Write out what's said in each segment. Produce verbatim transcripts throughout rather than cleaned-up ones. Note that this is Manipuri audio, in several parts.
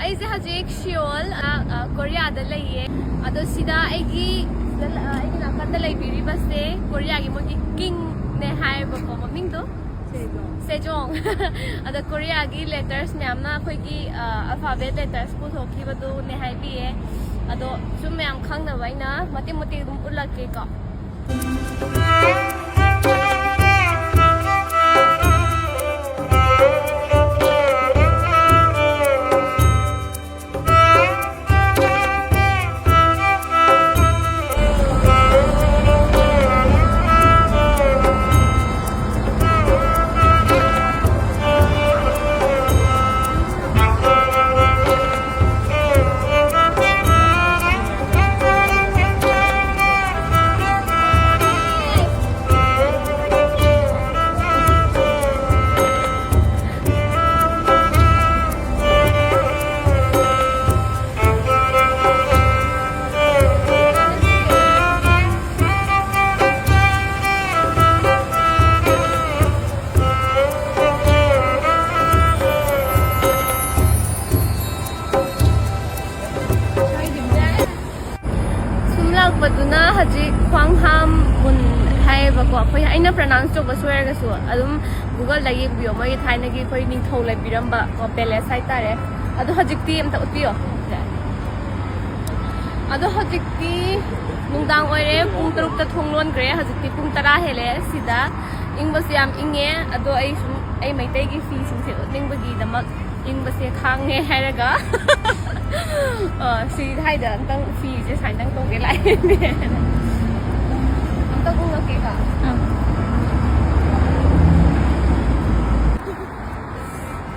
ꯑꯩꯁꯦ ꯍꯧꯖꯤꯛ ꯁꯤꯑꯣꯜ, ꯑ, ꯑ, ꯀꯣꯔꯤꯌꯥꯗ ꯂꯩꯌꯦ꯫ ꯑꯗꯣ ꯁꯤꯗ ꯑꯩꯒꯤ, ꯁꯤꯗ, ꯑ, ꯑꯩꯒꯤ ꯅꯥꯀꯟꯗ ꯂꯩꯕꯤꯔꯤꯕꯁꯦ ꯀꯣꯔꯤꯌꯥꯒꯤ ꯃꯣꯏꯒꯤ ꯀꯤꯡꯅꯦ ꯍꯥꯏꯌꯦꯕꯀꯣ ꯃꯃꯤꯡꯗꯣ꯫ ꯁꯦꯖꯣꯡ꯫ ꯑꯗꯣ ꯀꯣꯔꯤꯌꯥꯒꯤ ꯂꯦꯇꯔꯁ ꯃꯌꯥꯝꯅ ꯑꯩꯈꯣꯏꯒꯤ, ꯑ, ꯑꯜꯐꯥꯕꯦꯠ ꯂꯦꯇꯔꯁ ꯄꯨꯊꯣꯛꯈꯤꯕꯗꯨꯅꯦ ꯍꯥꯏꯕꯤꯌꯦ꯫ ꯑꯗꯣ ꯁꯨꯝ ꯃꯌꯥꯝ ꯈꯪꯅꯕ ꯑꯩꯅ ꯃꯇꯦꯛ ꯃꯇꯦꯛ ꯑꯗꯨꯝ ꯎꯠꯂꯛꯀꯦꯀꯣ꯫ ꯁꯨꯝ ꯂꯥꯛꯄꯗꯨꯅ ꯍꯧꯖꯤꯛ ꯈ꯭ꯋꯥꯡꯍꯥꯝ ꯃꯨꯟ ꯍꯥꯏꯌꯦꯕꯀꯣ꯫ ꯑꯩꯈꯣꯏ, ꯑꯩꯅ ꯄ꯭ꯔꯅꯥꯎꯟꯁ ꯇꯧꯕ ꯁꯣꯏꯔꯒꯁꯨ ꯑꯗꯨꯝ ꯒꯨꯒꯜꯗ ꯌꯦꯡꯕꯤꯌꯣ꯫ ꯃꯣꯏꯒꯤ ꯊꯥꯏꯅꯒꯤ ꯑꯩꯈꯣꯏ ꯅꯤꯡꯊꯧ ꯂꯩꯕꯤꯔꯝꯕ ꯀꯣ, ꯄꯦꯂꯦꯁ ꯍꯥꯏꯇꯥꯔꯦ꯫ ꯑꯗꯣ ꯍꯧꯖꯤꯛꯇꯤ ꯑꯝꯇ ꯎꯠꯄꯤꯌꯣ꯫ ꯑꯗꯣ ꯍꯧꯖꯤꯛꯇꯤ ꯅꯨꯡꯗꯥꯡ ꯑꯣꯏꯔꯦ, ꯄꯨꯡ ꯇꯔꯨꯛꯇ ꯊꯣꯡ ꯂꯣꯟꯈ꯭ꯔꯦ꯫ ꯍꯧꯖꯤꯛꯇꯤ ꯄꯨꯡ ꯇꯔꯥ ꯍꯦꯜꯂꯦ꯫ ꯁꯤꯗ ꯏꯪꯕꯁꯨ ꯌꯥꯝ ꯏꯪꯉꯦ꯫ ꯑꯗꯣ ꯑꯩ ꯁꯨꯝ, ꯑꯩ ꯃꯩꯇꯩꯒꯤ ꯐꯤꯁꯤꯡꯁꯦ ꯎꯠꯅꯤꯡꯕꯒꯤꯗꯃꯛ ꯏꯪꯕꯁꯦ ꯈꯥꯡꯉꯦ ꯍꯥꯏꯔꯒ, ꯑ, ꯁꯤ ꯍꯥꯏꯗ ꯑꯝꯇꯪ ꯐꯤꯁꯦ ꯁꯨꯃꯥꯏꯅ ꯇꯧꯒꯦ ꯂꯥꯛꯏꯅꯦ꯫ ꯑꯝꯇ ꯎꯪꯉꯛꯀꯦꯀꯣ꯫ ꯑꯥ꯫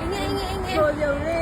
ꯏꯪꯉꯦ, ꯏꯪꯉꯦ, ꯏꯪꯉꯦ꯫ ꯁꯣ ꯌꯧꯔꯦ꯫